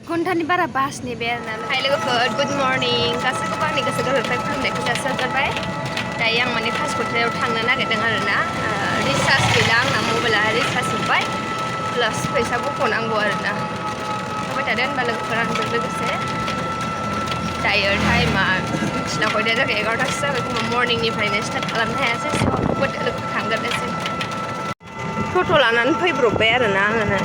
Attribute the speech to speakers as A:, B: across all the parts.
A: घन्टानि बारा बास नेबाय आरोना हाय लोगोफोर गुड मर्निं गासैखौबो आंनि गोसो गोरबोनिफ्राय खुलुमनायखौ जासिहरबाय दायो आं माने कासकट्रायाव थांनो नागिरदों आरोना रिचार्ज गैला आंना मबाइला रिचार्ज जोब्बाय प्लास फैसा बख'नांगौ आरोना थाबाय थादो होनबा लोगोफोर आंजों लोगोसे दायो टाइमा मिथिना हयदा जाबाय 11टासो जाबाय खोमा मर्निंनिफ्रायनो स्टार्ट खालामनो हायासै सिगाङाव लोगो थांग्रोनोसै टट' लानानै फैब्रबबाय आरोना आङो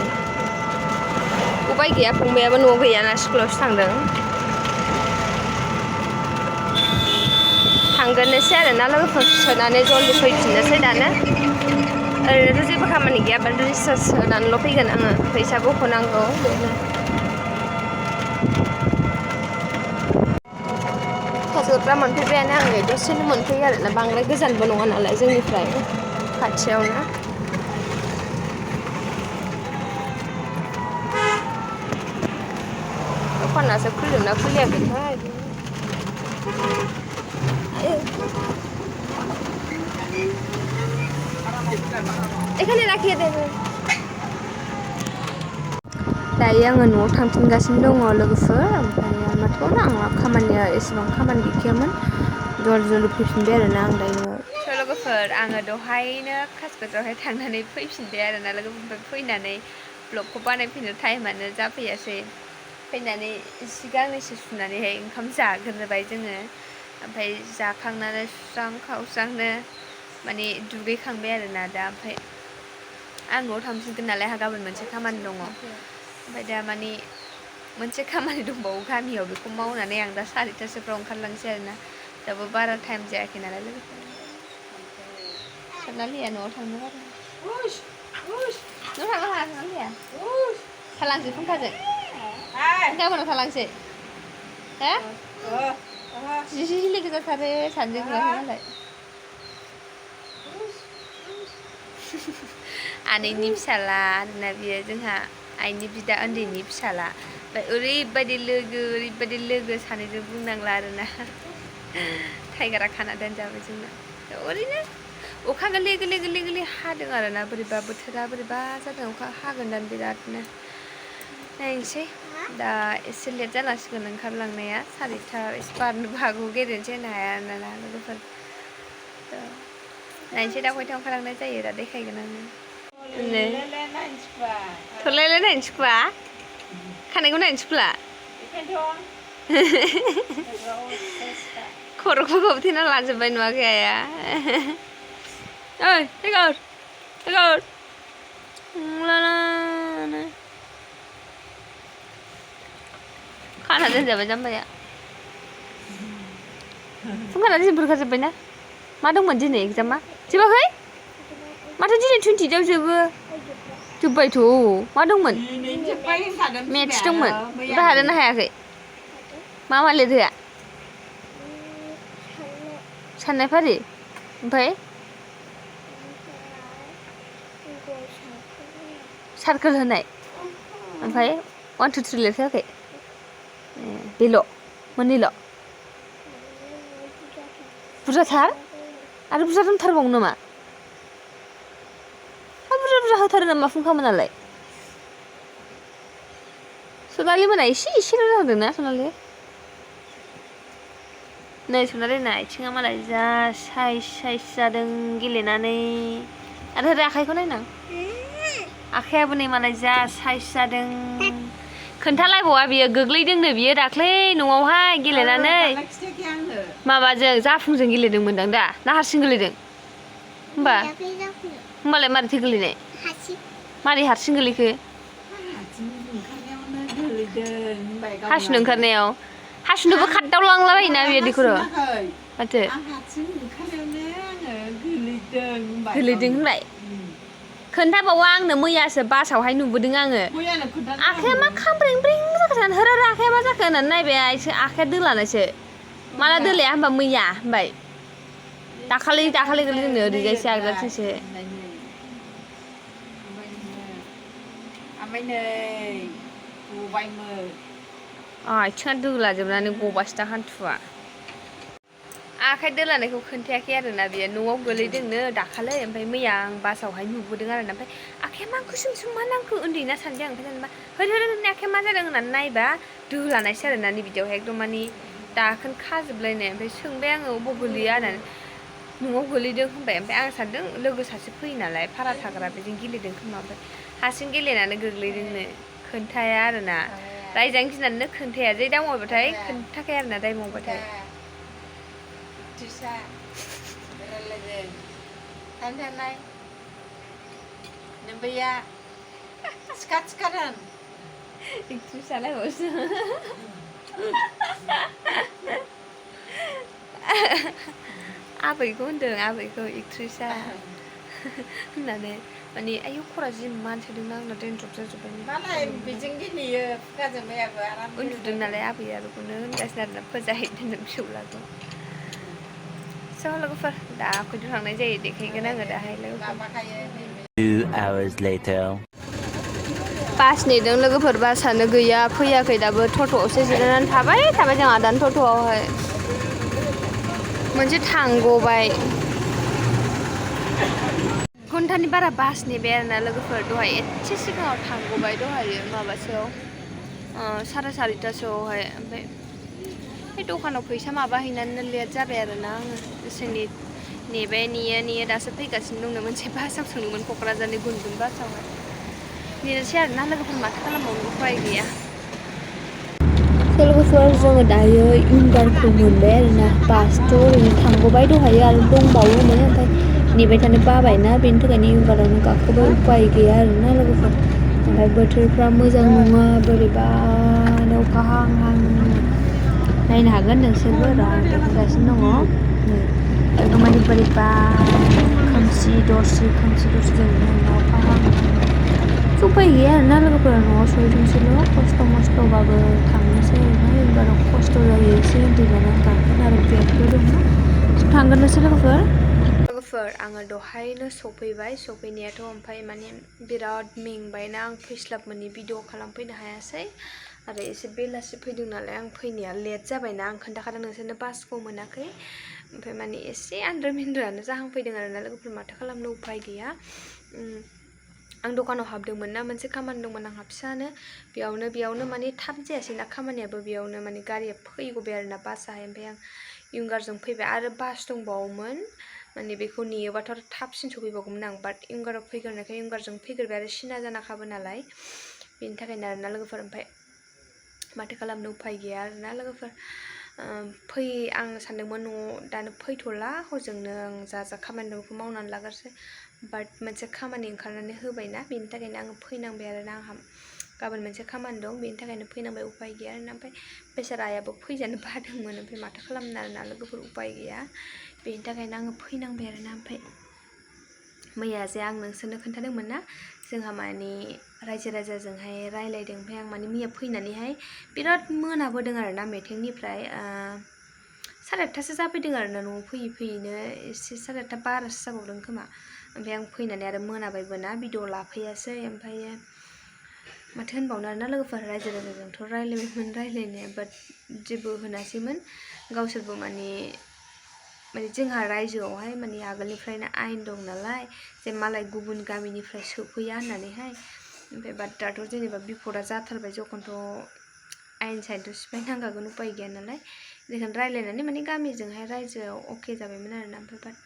A: उपाय गैया फंबायाबो न'आव गैयाना स्कुलावसो थांदों थांग्रोनोसै आरोना लोगोफोर सोनानै जल्दि फैफिननोसै दानो ओरैनोथ' जेबो खामानि गैया बाट रिचार्ज सोनानैल' फैगोन आङो फैसा बख'नांगौ बेनो कासकट्रा मोनफैबायानो आङो दसेनो मोनफैयो आरोना बांद्राय गोजानबो नङा नालाय जोंनिफ्राय खाथियावनो दखानासो खुलिदोंना खुलियाखैथाय एखाने राखिए दे दायो आङो न'आव थांफिनगासिनो दङ लोगोफोर ओमफ्राय माथो आंना खामानिया एसेबां खामानि गैखायामोन जल्दि फैफिनबाय आरोना आं दायो लोगोफोर आङो दहायनो कासकट्रायावहाय थांनानै फैफिनबाय आरोना लोगोफोर फैनानै ब्लगखौ बानायफिननो टाइमानो जाफैयासै फैनानै एसे गांनैसो सुनानैहाय ओंखाम जाग्रोबाय जोङो ओमफ्राय जाखांनानै सुस्रां खावस्रांनो माने दुगैखांबाय आरोना दा ओमफ्राय आं न'आव थांफिनगोन नालाय आंहा गाबोन मोनसे खामानि दङ ओमफ्राय दा माने मोनसे खामानि दंबावो गामियाव बेखौ मावनानै आं दा 4टासोफ्राव ओंखारलांसै आरोना दाबो बारा टाइम जायाखै नालाय लोगोफोर सनालिया न'आव थांनो बारा न'आव थांनो हाया सनालिया थालांसै फुंखाजों गाबोनाव थालांसै हो जि लोगो जाथारो सानैजों मालाय आनैनि फिसाला आरोना बियो जोंहा आइनि बिदा उन्दैनि फिसाला ओमफ्राय ओरैबायदि लोगो सानैजों बुंनांला आरोना टाइगारा खाना दोनजाबाय जोंना ओरैनो अखा गोरलै हादों आरोना बोरैबा बोथोरा बोरैबा जादों अखा हागोनदां बिरादनो नायनोसै दा एसे लेट जालांसिगोन ओंखारलांनाया 4टा एसे बारनोबो हागौ गेरेनोसै होनो हाया नालाय लोगोफोर नायनोसै दा खयथायाव ओंखारलांनाय जायो दा देखायगोन आङो थलायलाय नायनो सुखुवा खानायखौ नायनो सुखुला खर'खौ खोबथेना लाजोब्बाय नुवाखै आया ओइ टेगर खाना दोनजाबाय जाम्बाया फुंखाना दिनै बुरखाजोब्बायना मा दंमोन दिनै एग्जामा जोबाखै माथो दिनै 20 जोब्बायथ' मा दंमोन मेथ्स दंमोन ओमफ्राय हादोंना हायाखै मा लिरहोआ साननाय फारि ओमफ्राय सार्कोल होनाय ओमफ्राय 1 2 3 लिरहोआखै बेल' मोननैल' बुरजाथार आरो बुरजा दंथारबावो नामा बुरजा होथारो नामा फुंखामोनालाय सनालि मोना एसेल' जादोंना सनालि नै सनालि ना आथिङा मालाय जा साइज जादों गेलेनानै आरो आखाइखौ नायनां आखाइयाबो नै मालाय जा साइज जादों खोन्थालायबावा बियो गोग्लैदोंनो बियो दाख्लै न'आवहाय गेलेनानै माबाजों जाफुंजों गेलेदोंमोनदां दा ना हारसिं गोलैदों होमबालाय मारैथो गोलैनाय मारै हारसिं गोलैखो हासुनो ओंखारनायाव हासुनोबो खारदावलांलाबायोना बेबायदिखौ र' माथो गोलैदों होनबाय खोन्थाबावा आंनो मैयासो बासावहाय नुबोदों आङो आखाइया मा खामब्रें जाखो होर आखाइया मा जाखो होननानै नायबाय आखाइया दोलानायसो माला दोलाया होनबा मैया होनबाय दाखालि गोलैदोंनो ओरैजायसो आगदाथिंसो ओमफ्राय नै गबायमोन आथिङा दोलाजोबनानै गबासो दा हान्थुआ आखाइ दोलानायखौ खोन्थायाखै आरोना बियो न'आव गोलैदोंनो दाखालै ओमफ्राय मैया आं बासावहाय नुबोदों आरोना ओमफ्राय आखाइया मा गोसोम मा नांखो उन्दैना सानदों ओमफ्राय जेनेबा होद आखाइया मा जादों होननानै नायबा दोलानायसो आरोना नै बिदियावहाय एकदम मानि दाखोन खाजोबलायनाय ओमफ्राय सोंबाय आङो अबाव गोलैया होननानै न'आव गोलैदों होनबाय ओमफ्राय आं सानदों लोगो सासे फैयो नालाय भारा थाग्रा बेजों गेलेदों खोमा ओमफ्राय हारसिं गेलेनानै गोग्लैदोंनो खोन्थाया आरोना रायजानो गिनानैनो खोन्थाया जै दाय मावबाथाय खोन्थाखाया आरोना दाय मावबाथाय
B: नोमबैया सिखार
A: एक्ट्रिसालायबावसो आबैखौ होनदों आबैखौ एक्ट्रिसा होननानै माने आयौ खरा जि मानसोदोंना आंना डेन्ड्रप जाजोब्बाय
B: मालाय बेजों गेलेयो फुखाजों मैयाबो आराम
A: उन्दुदों नालाय आबैया बेखौनो होनगासिनो आरोना फोजाहैदों फिसौलाखौ स' लोगोफोर दा खैथ' थांनाय जायो देखायगोन आङो दाहाय लोगोफोर
C: 2 hours later.
A: बास नेदों लोगोफोर बासानो गैया फैयाखै दाबो टट'आवसो जिरायनानै थाबाय जों आदानि टट'आवहाय मोनसे थांगबाय घन्टानि बारा बास नेबाय आरोना लोगोफोर दहाय एसे सिगाङाव थांगबाय दहायो माबासोआव 4:30टासोआवहाय ओमफ्राय बे दखानाव फैसा माबाहैनानै लेट जाबाय आरोना आङो दसेनि नेबाय नेयो दासो फैगासिनो दंनो मोनसे बासाव सोंदोंमोन क'क्राझारनि गुनगुन बासावहाय नेनोसै आरोना लोगोफोर माथो खालामबावनो उफाय गैया लोगोफोर जोङो दायो उइंगारखौ मोनबाय आरोना बासथ' ओरैनो थांगबाय दहायो आरो दंबावोनो ओमफ्राय नेबाय थानो बाबायना बेनि थाखायनो उइंगारावनो गाखोबाय उफाय गैया आरोना लोगोफोर ओमफ्राय बोथोरफ्रा मोजां नङा बोरैबानो अखा हां नायनो हागोन नोंसोरबो र' आं देखायगासिनो दङ नै एकदम माने बोरैबा खोमसि दरसि जोंनो अखा हां उफाय गैया आरोना लोगोफोर न'आव सहैथोंसैल' खस्थ' मस्थ'बाबो थांनोसै आरोना उइंगाराव खस्थ' जायो एसे उन्दैबानो गाखोनो आरो बेगबो दंना थांगोननोसै लोगोफोर आङो दहायनो सफैनायाथ' ओमफ्राय माने बिराद मेंबायना आं फैस्लाब मोनि भिडिअ खालामफैनो हायासै आरो एसे बेलासि फैदों नालाय आं फैनाया लेट जाबायना आं खोन्थाखादों नोंसोरनो बासखौ मोनाखै ओमफ्राय माने एसे आन्द्रा मिन्द्रानो जाहांफैदों आरोना लोगोफोर माथो खालामनो उफाय गैया आं दखानाव हाबदोंमोन ना मोनसे खामानि दंमोन आंहा फिसानो बेयावनो माने थाब जायासैना खामानियाबो बेयावनो माने गारिया फैगबाय आरोना बासाहाय ओमफ्राय आं उइंगारजों फैबाय आरो बास दंबावोमोन माने बेखौ नेयोबाथ' आरो थाबसिन सफैबावगौमोन आं बाट उइंगाराव फैग्रोनायखाय उइंगारजों फैग्रोबाय आरो सिना जानाखाबो नालाय बेनि थाखायनो आरोना लोगोफोर ओमफ्राय माथो खालामनो उफाय गैया आरोना लोगोफोर आं सानदोंमोन न'आव दानो फैथ'ला हजोंनो आं जा खामानि दं बेखौ मावनानै लाग्रोसै बाट मोनसे खामानि ओंखारनानै होबायना बेनि थाखायनो आङो फैनांबाय आरोना आंहा गाबोन मोनसे खामानि दं बेनि थाखायनो फैनांबाय उफाय गैया आरोना ओमफ्राय बेसारा आइयाबो फैजानो बादोंमोन ओमफ्राय माथो खालामनो आरोना लोगोफोर उफाय गैया बेनि थाखायनो आङो फैनांबाय आरोना ओमफ्राय मैया जे आं नोंसोरनो खोन्थादोंमोन ना जोंहा माने रायजो राजाजोंहाय रायलायदों ओमफ्राय आं माने मैया फैनानैहाय बिराद मोनाबोदों आरोना मेटेंनिफ्राय 8:30टासो जाफैदों आरोना न'आव फैयैनो एसे 8:30 बारासो जाबावदों खोमा ओमफ्राय आं फैनानै आरो मोनाबायबो ना भिडिअ लाफैयासै ओमफ्रायो माथो होनबावनो आरोना लोगोफोर रायजो राजाजोंथ' रायलायबायमोन रायलायनाया बाट जेबो होनासैमोन गावसोरबो माने जोंहा रायजोआवहाय माने आगोलनिफ्रायनो आयेन दं नालाय जे मालाय गुबुन गामिनिफ्राय सोफैया होननानैहाय ओमफ्राय बाट दाथ' जेनेबा बिपदा जाथारबाय जखनथ' आयेन साइनथ' सिफायनांखागोन उफाय गैया नालाय बेखौनो रायलायनानै माने गामिजोंहाय रायजोआव अके जाबायमोन आरोना ओमफ्राय बाट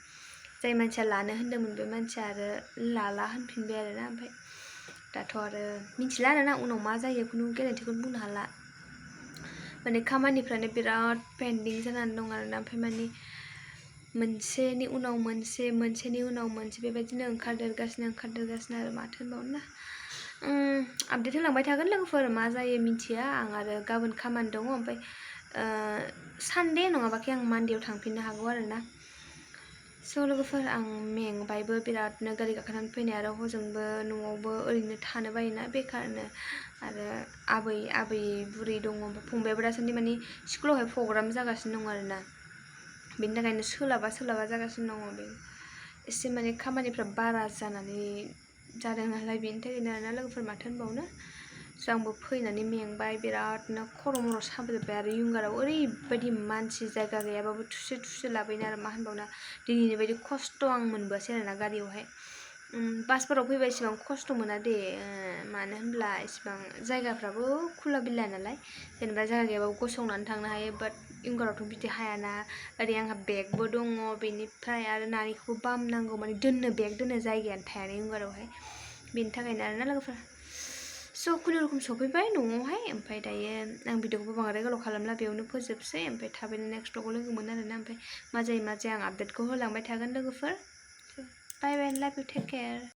A: जाय मानसिया लानो होन्दोंमोन बे मानसिया आरो लाला होनफिनबाय आरोना ओमफ्राय दाथ' आरो मिथिला आरोना उनाव मा जायो खुनु गेरेन्टिखौनो बुंनो हाला माने खामानिफ्रानो बिराद पेन्डिं जानानै दं आरोना ओमफ्राय माने मोनसेनि उनाव मोनसे बेबायदिनो ओंखारदेरगासिनो आरो माथो होनबावनो ना आपडेट होलांबाय थागोन लोगोफोर मा जायो मिथिया आं आरो गाबोन खामानि दङ ओमफ्राय सानडे नङाबाखि आं मानडेयाव थांफिननो हागौ आरोना स' लोगोफोर आं मेंबायबो बिरादनो गारि गाखोनानै फैनाय आरो हजोंबो न'आवबो ओरैनो थानो बायोना बेखारनो आरो आबै बुरै दङ ओमफ्राय फंबायाबो दासान्दि माने स्कुलावहाय प्रग्राम जागासिनो दं आरोना बेनि थाखायनो सोलाबा जागासिनो दङ बे एसे माने खामानिफ्रा बारा जानानै जादों नालाय बेनि थाखायनो आरोना लोगोफोर माथो होनबावनो स' आंबो फैनानै मेंबाय बिरादनो खर' मर' साबोजोब्बाय आरो उइंगाराव ओरैबायदि मानसि जायगा गैयाबाबो थुसो लाबायनो आरो मा होनबावनो दिनैनि बायदि खस्थ' आं मोनबोआसै आरोना गारियावहाय बासफोराव फैबा इसेबां खस्थ' मोना दे मानो होनब्ला इसेबां जायगाफ्राबो खुला बिला नालाय जेनेबा जायगा गैयाबाबो गसंनानै थांनो हायो बाट विंगारावथ' बिदि हायाना ओरै आंहा बेगबो दङ बेनिफ्राय आरो नानिखौबो बामनांगौ माने दोननो बेग दोननो जायगायानो थायाना विंगारावहाय बेनि थाखायनो आरोना लोगोफोर स' खुनुरुखुम सफैबाय न'आवहाय ओमफ्राय दायो आं भिडिअखौबो बांद्राय गोलाव खालामला बेयावनो फोजोबसै ओमफ्राय थाबैनो नेक्स्ट ब्लगाव लोगो मोनो आरोना ओमफ्राय मा जायो मा जाया आं आपडेटखौ होलांबाय थागोन लोगोफोर बाय बाय एन्ड लाभ इउ टेक केयार